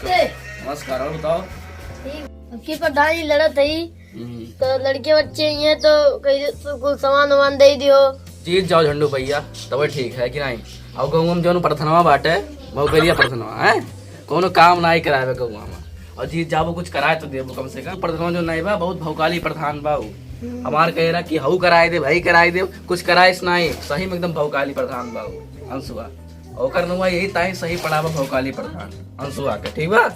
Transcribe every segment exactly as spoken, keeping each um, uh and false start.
नमस्कार, और बताओ? ठीक। अब की प्रधान जी लड़त है, हम्म। तो लड़के बच्चे ही हैं, तो कहीं तो कुल सामान वामान दे दियो। जीत जाओ झंडू भैया, तबे ठीक है कि नहीं? और गौवा में जौन प्रधानवा बाटे, भौकालिया प्रधानवा है, कौनो काम नाई करावे गौवा में। और जीत जाबो, कुछ कराए तो देबो कम से कम। प्रधानवा जो नहीं बा, बहुत भौकाली प्रधान बा उ। हमार कहे रहा कि हऊ कराए दे, भाई कराए दे, कुछ कराइस नाई। सही में एकदम भौकाली प्रधान बा उ, अंशुआ। ओकर नुआ यही ताई सही पड़ावा भौकाली प्रधान, अंशुआ के, ठीक बा?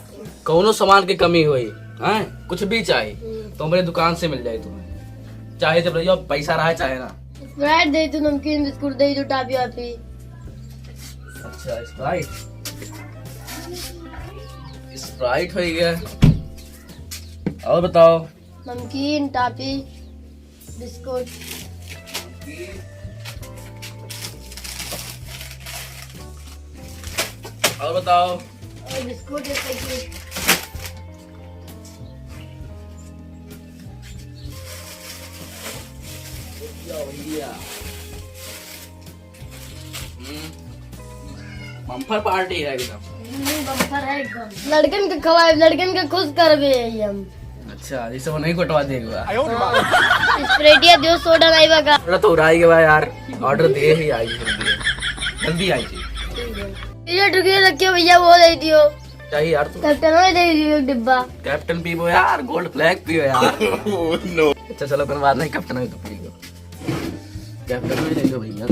कौनो सामान के कमी होई, हैं, कुछ भी चाही, तो हमरे दुकान से मिल जाई तुम्हें। चाहे जब रहियो, पैसा रहा चाहे ना। Sprite दे दो, नमकीन बिस्कुट दे दो, टॉफी वॉफी। अच्छा, Sprite, Sprite हो गया। और बताओ? नमकीन, टॉफी, बिस्कुट। और बताओ? और बिस्कुट, एक पैकेट। भैया, भैया। हम्म। Bumper party है एकदम। हम्म, bumper है एकदम। लड़कन के खवाए, लड़कन के खुश करबे हम। अच्छा, जैसे वो नहीं कटवा देगा। हाँ। Sprite या दियो, सोडा नहीं बा का? सोडा तो उड़ाई गवा यार, order दिए ही आई, जल्दी, जल्दी आई थी। ये टुकड़े रखे भैया, वो दे दियो। चाहिए यार तू। Captain में दे दियो एक डिब्बा। Captain पीबो यार, Gold Flag पियो यार। Oh, no। अच्छा चलो, कोई बात नहीं, Captain में तो पीबो। Captain में दे दो भैया।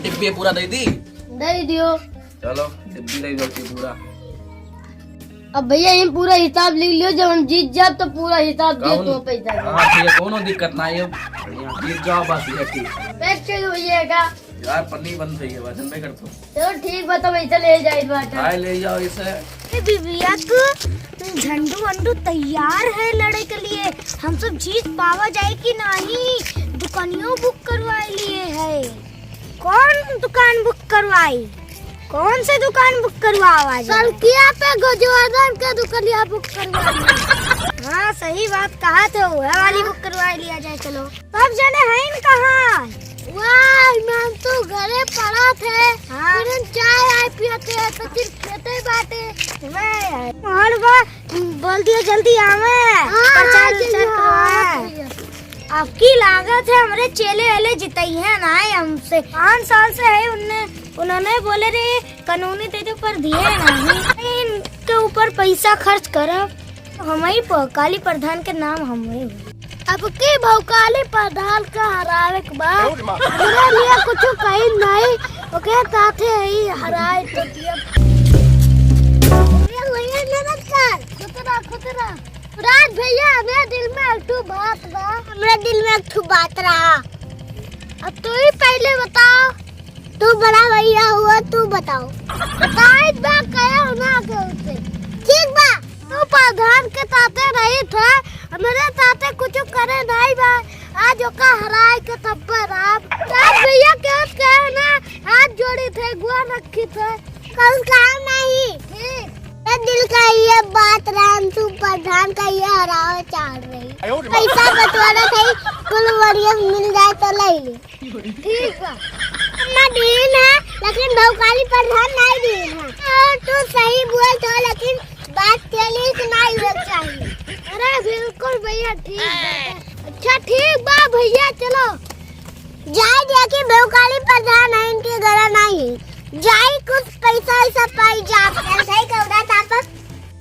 डिब्बे पूरा दे दी? दे दियो। चलो, डिब्बी ले जाओ पूरा। अब भैया, हम पूरा हिसाब लिख लियो, जब हम जीत जाब तो पूरा हिसाब दे कौन? दो पैसा का। हाँ, ठीक है, कोनो दिक्कत ना है, बढ़िया, जीत जाओ बस, ये ठीक। Pack कर दो भैया का। यार, पन्नी बंद हुई है, वजन में कर दो। चलो ठीक बा, तब ऐसे ले जाए बाटा। हाँ, ले जाओ इसे। ए बिबिया को झंडू वंडू तैयार है लड़े के लिए, हम सब जीत पावा जाए कि नहीं? दुकानियों book करवाए लिए है। कौन दुकान book करवाई? कौन से दुकान book करवावा जाए? सड़किया पे गजवादन के दुकनिया book करवाई। हाँ, सही बात कहा थे, वह वाली book करवा लिया जाए। चलो, सब जने हैं कहाँ? वाह, हिमांशु घरे पड़ा थे। हाँ। फिर चाय आय पियते हैं, तो फिर खेते बाटे। वाह यार। और बा-, बोल दिया जल्दी आवे। हाँ, प्रचार हाँ, उचार हाँ, करवाए। हाँ, हाँ। अब की लागत है हमरे चेले वेले जितई है ना हमसे। पाँच साल से है उनने, उन्होंने बोले रहे कानूनी दे दो पर दिए नहीं। इनके ऊपर पैसा खर्च करब, हमही भौकाली प्रधान के नाम हमरे होई। अब की भौकाली प्रधान का हरावे के बा। हमरे लिए कुछ कही नहीं, ओके साथे ही हराए तो दिया। ये भैया नमस्कार। खुश रहा, खुश रहा। राज भैया, हमरे दिल में एक ठो बात बा। हमरे दिल में एक ठो बात रहा। अब तू ही पहले बताओ। तू बड़ा भैया हुआ, तू बताओ। बताई बा, कहे हो ना के उसे। ठीक बा, तू प्रधान के साथे रही थे, हमरे साथे कुछ करे नहीं बा। आज ओका हराए के तब पर आप। राज भैया के कहे ना, हाथ जोड़ी थे, गोड़ रखी थे। कौन काम नहीं? ठीक। ए दिल का ये बात राम तू प्रधान का ये हरावे चाह रही। आयो रे माँ। पैसा बटवारा थे, कुल बढ़िया मिल जाए तो ले ले। ठीक बा। अम्मा दीन है, लेकिन भौकाली प्रधान नहीं दीन है। और तू सही बोल तो, लेकिन बात तेली से नहीं होना चाहिए। अरे बिल्कुल भैया, ठीक बा। अच्छा ठीक बा भैया, चलो। जाए दिया कि भौकाली प्रधान है, इनके घरा नहीं है। जाई कुछ पैसा वैसा पाई जात है, सही कहू ना तापस।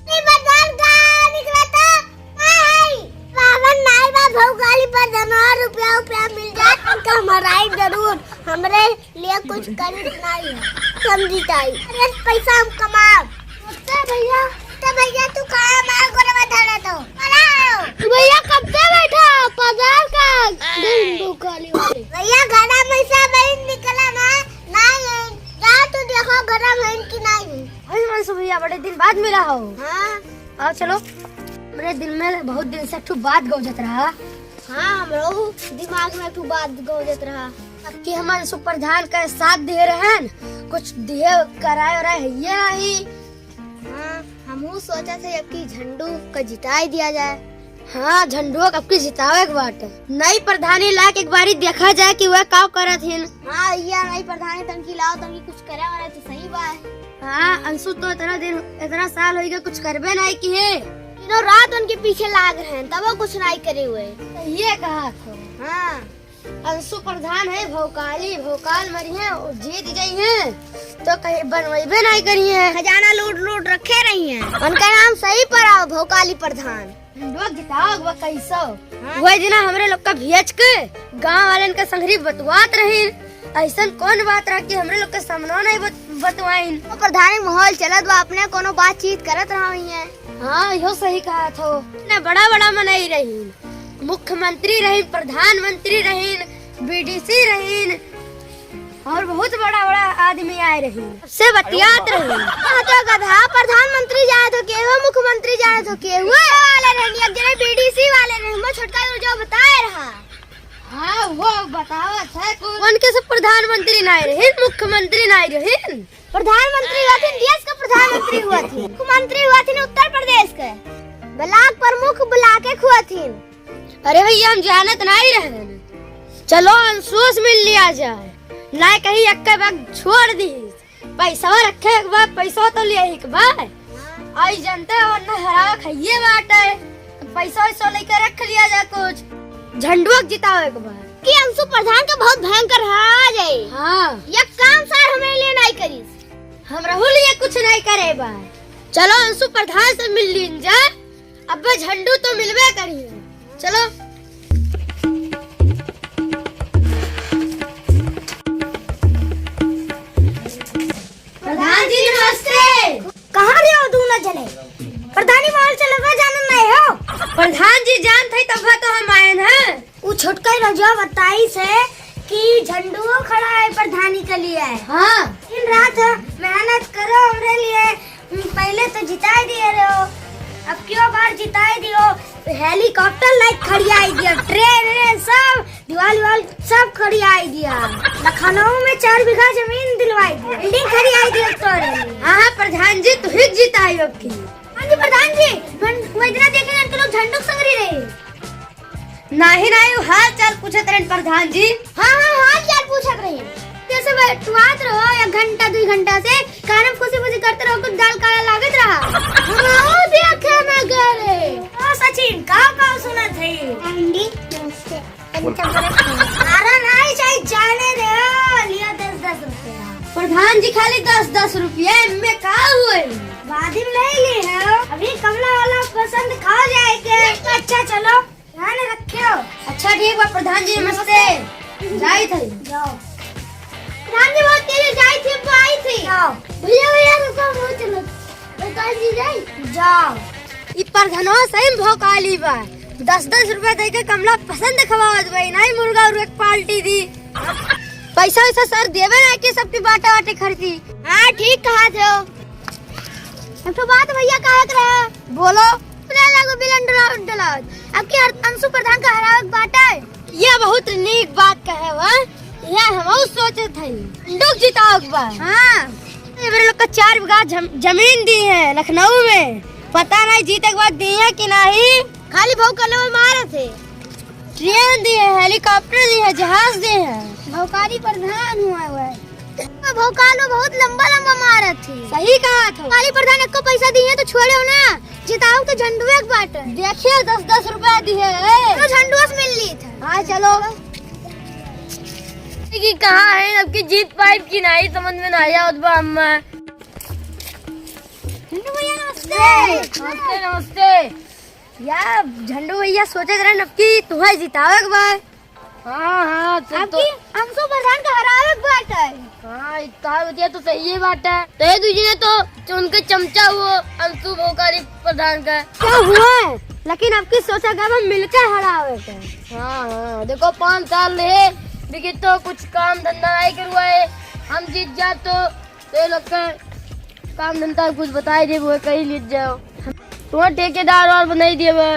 नहीं बदल का निकला तो, नहीं है। बावन नाई बा भौकाली प्रधान, और रुपया उपया मिल जात, इनका मराई जरूर, हमरे लिए कुछ करी नहीं है, समझी जाई। अरे पैसा हम कमाब। तो भैया, तो भैया तू कहाँ हमार गोरवा धरा तो? अरे आओ। भैया कब से बैठा है? बाजार का दिन भौकाली वाले। भैया घरा में से अबहीं निकला ना, नहीं है। जा तू देखो घरा में है कि नहीं है। अरे मनसू भैया बड़े दिन बाद मिला हो। हाँ। आओ चलो। मेरे दिल में बहुत दिन से एक ठो बात गौजत रहा। हाँ, हमरो दिमाग में एक ठो बात गौजत रहा। अब की हम अंशु प्रधान का साथ दिए रहन, कुछ दिए कराए वराए है ये नहीं। हाँ, हमहू सोचा थे अब की झंडू का जिताई दिया जाए। हाँ, झंडुआ के अबकी जितावे के बाटे। नई प्रधानी ला के एक बारी देखा जाए कि वह का करत हिन। हाँ, या नई प्रधानी तनकी लाओ, तनकी कुछ करे वाला तो सही बा। हाँ, अंशु तो इतना दिन, इतना साल होइ गया, कुछ करबे नाहीं किहे। दिनों रात उनके पीछे लाग रहे हैं, तबो कुछ नाहीं करे हुए। ये कहा तो। हाँ। अंशु प्रधान है भौकाली, भौकाल मरी है और जीत गई है तो कहीं बनवाइबे नाहीं करी है। खजाना लूट लूट रखे रही है। उनका नाम सही पड़ा हो, भौकाली प्रधान। लोग जिताओ वो कैसो। हाँ। वही दिना हमरे लोग का भेज के गाँव वालन का संगरी बतवात रही। ऐसन कौन बात रहा कि हमरे लोग के सामने नाहीं बत-, बतवाइन? वो प्रधानी माहौल चलत बा, अपने कोनो बातचीत करत रहा हुई है। हाँ, यो सही कहा थो। ने बड़ा बड़ा मनई रही। मुख्यमंत्री रहीन, प्रधानमंत्री रहीन, B D C रहीन और बहुत बड़ा बड़ा आदमी आए रहीन। सबसे बतियात रहीन। हाँ, तो गधा प्रधानमंत्री जाए तो केहू, मुख्यमंत्री जाए तो केहू। वाले रहीन, एक जने B D C वाले रहीन, वो छोटका जो बताए रहा। हाँ, वो बतावत है कुछ। उनके सब प्रधानमंत्री नाहीं रहीन, मुख्यमंत्री नाहीं रहीन। प्रधानमंत्री हुआ थीन, देश का प्रधानमंत्री हुआ थीन, मुख्यमंत्री हुआ थीन उत्तर प्रदेश के, ब्लॉक प्रमुख ब्लॉक के हुआ थीन। अरे भैया, हम जानत नाहीं रहे। चलो, अंशु से मिल लिया जाए, नाहीं कहीं एक्के बार छोड़ दी। पैसा रखे एक बार, पैसा तो ले एक बार। आई जनता वरना हरावा खाइए बाटे। पैसा वैसा लेके रख लिया जाए कुछ। झंडुआ के जितावे के बा। कि अंशु प्रधान का बहुत भयंकर हरा जाए। हाँ। ये काम सार हमरे लिए नाहीं करीस। हमरहू लिए कुछ नाहीं करे बा। चलो अंशु प्रधान से मिल लीन जा। अब्बे झंडू तो मिलबे करी है। चलो। प्रधान जी नमस्ते। कहाँ रहे हो दूनो जने? प्रधानी माहौल चलत बा, जानत नाहीं हो? प्रधान जी जानत है तब तो हम आएन है। उ छोटका रजुआ बताइस कि झंडुओ खड़ा है प्रधानी के लिए। हाँ। दिन रात मेहनत करो हमरे लिए, पहले तो जिताई दिए रहो, अब क्यों बार जिताई दियो? हेलीकॉप्टर लाइक खड़ियाई दिया, ट्रेन व्रेन सब, दीवाल वीवाल सब खड़ियाई दिया। लखनऊ में चार बीघा जमीन दिलवाई दिया, बिल्डिंग खड़ियाई दिया तोरे। हाँ, हाँ, प्रधान जी, तू ही जिताई अब की। हाँ जी, प्रधान जी, मन-, वो इतना देखे ना, तो लोग झंडू संगरी रहे। नाहीं, नाहीं, हाल चाल पूछत रहन प्रधान जी। हाँ, हाँ, हाल चाल पूछत रहे। जैसे बतुआत रहो एक घंटा, दुई घंटा से, कान में फुसी फुसी करते रहो, कुछ दाल काला लागत रहा। हाँ, देखे ना करे। ओ सचिन, का, का सुनत है? आंटी, नमस्ते। अरे नाहीं चाहिए, जाने दे, लिया दस दस रुपया। प्रधान जी, खाली दस दस रुपया, इनमें का हुए? बाद में ले ली है, अभी कमला वाला पसंद खा जाए के। अच्छा, चलो। ध्यान रखियो। अच्छा, ठीक बा, प्रधान जी, नमस्ते। जाई थे। जाओ। प्रधान जी, बहुत तेज जाई थे, वो आई थे। जाओ। भैया, भैया, रुको, वो चलो। प्रधान जी, जाई। जाओ। ई प्रधानवा सही में भौकाली बा। दस दस रुपया दे के कमला पसंद खवावत बा, नाहीं मुर्गा और एक पार्टी दी। पैसा वैसा सर देवे ना कि सबकी बाटा बाटी खर्ची। हाँ, ठीक कहा थे। एक ठो बात भैया कहे के रहे। बोलो। अपने लागो बिलन डलाओ, डलाओ। अब की हर अंशु प्रधान का हरावे के बाटे। ये बहुत नीक बात कहे हुआ। ये हम सोचे थे। झंडू के जितावे के बा। हाँ। ये मेरे लोग का चार बीघा जम-, जमीन दी है लखनऊ में। पता नाहीं जीते के बाद दी है कि नाहीं। खाली भौकाल मारे थे। ट्रेन दी है, हेलीकॉप्टर दी है, जहाज दी है। भौकाली प्रधान हुआ हुआ है। भौकाल में बहुत लंबा लंबा मारत थे। सही कहा था। भौकाली प्रधान एको पैसा दी है तो छोड़े हो ना, जिताओ तो झंडुए के बाटे। देखिए दस दस रुपया दी है। तो झंडुआ से मिल ली था। हाँ चलो। कि कहाँ है अब की जीत पाइब कि नाहीं, समझ में नाहीं आवत बा अम्मा। झंडू भैया नमस्ते। नमस्ते, नमस्ते। यार झंडू भैया सोचत रहन अब की तुम्हें जितावे के बा। हाँ, हाँ, तो, अब तो की अंशु प्रधान का हरावे के बाटे। हाँ, ई कहा बतिया तो सही बात है। तो ये दूजी ने तो, तो उनके चमचा हुआ अंशु भौकाली प्रधान का। क्या हुआ है? लेकिन अब की सोचा गवा मिलके हरावे के। हाँ, हाँ, देखो पाँच साल रहे, लेकिन तो कुछ काम धंधा नाहीं करवाए। हम जीत जा तो तो ये लोग के काम धंधा कुछ बताई देबो, कहीं ले जाओ। तुम्हारा ठेकेदार और बनाई देबो,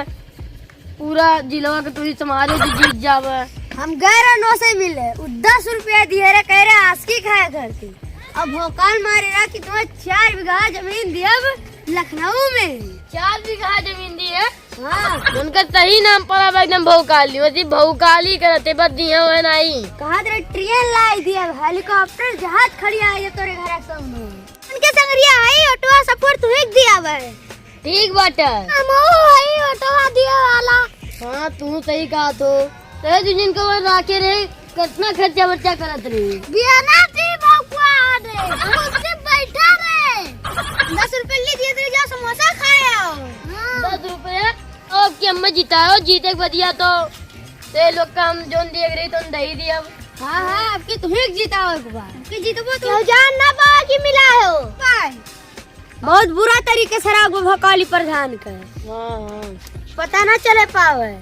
पूरा जिलवा के तू ही संभाले तो जीत जावे। हम गैर नौ से मिले, उ दस रुपया दिए रे, कह रहे आसकी खाए घर की। अब भौकाल मारे रहा कि तुम्हें चार बीघा जमीन दिए अब लखनऊ में। चार बीघा जमीन दी है, हाँ। उनका सही नाम पड़ा बा एकदम भौकाली, वैसे भौकाली करते बस दिया हुआ नहीं। कहा तेरे ट्रेन लाई दिया, हेलीकॉप्टर, जहाज खड़ी आई है तोरे घर के सामने। उनके संगरिया है, ऑटोवा सपोर्ट तू ही दिया बा। ठीक बाटे। हम हई ऑटोवा दिए वाला। हाँ, तू सही कहा तो। तेरे दू जन को वो राखे रहे, कितना खर्चा बर्चा करत रहे। बियाना थी बकुआ रे, हम उससे बैठा रहे। दस रुपए ले दिए थे, जाओ समोसा खाए आओ। हाँ। दस रुपया? ओके, अम्मा जिताओ, जीते के बदिया तो। ते लोग का हम जोन दिए रही तो दही दिया। हाँ, हाँ, आपके तुम्हें जिताओ एक बार। आपके जीतबो तो। क्यों जान ना पाओ कि मिला हो। पाए। बहुत बुरा तरीके से राग भौकाली प्रधान के। हाँ, हाँ। पता ना चले पावे।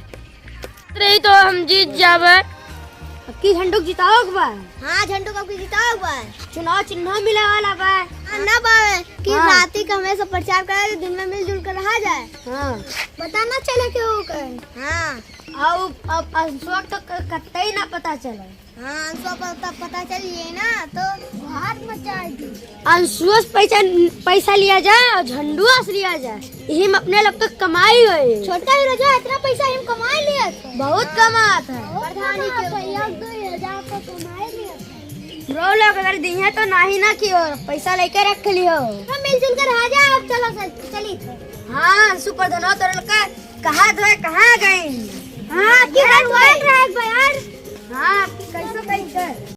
रही तो हम जीत जावे। अब की झंडू के जिताओ के बा? हाँ, झंडू को अब की जिताओ के बा? चुनाव चिन्ह मिले वाला बा। हाँ, ना पावे कि हाँ। राती के हमेशा प्रचार करे, दिन में मिलजुल कर रहा जाए। हाँ। पता ना चले केहू के। हाँ। अब, अब अंशुआ तो क-, कतई ना पता चले। हाँ, अंशुआ पर तब पता चल ये ना तो बाहर मचाई दी। अंशुआ से पैसा, पैसा लिया जाए और झंडुआ से लिया जाए, यही में अपने लोग का कमाई होए। छोटका हीरो जो इतना पैसा हम कमा लिया था। बहुत कमात है। प्रधानी के भैया दो हजार तो कमाई लिया था। ब्रो लोग अगर दिए तो नाही ना कियो, पैसा लेके रख लियो। हम मिलजुल कर आ जाए, अब चलो सर, चली। हाँ, अंशु प्रधानो तो लड़का कहाँ धोए, कहाँ गई? हाँ, किधर हुआ है ड्राइवर यार? हाँ, कैसे कैसे?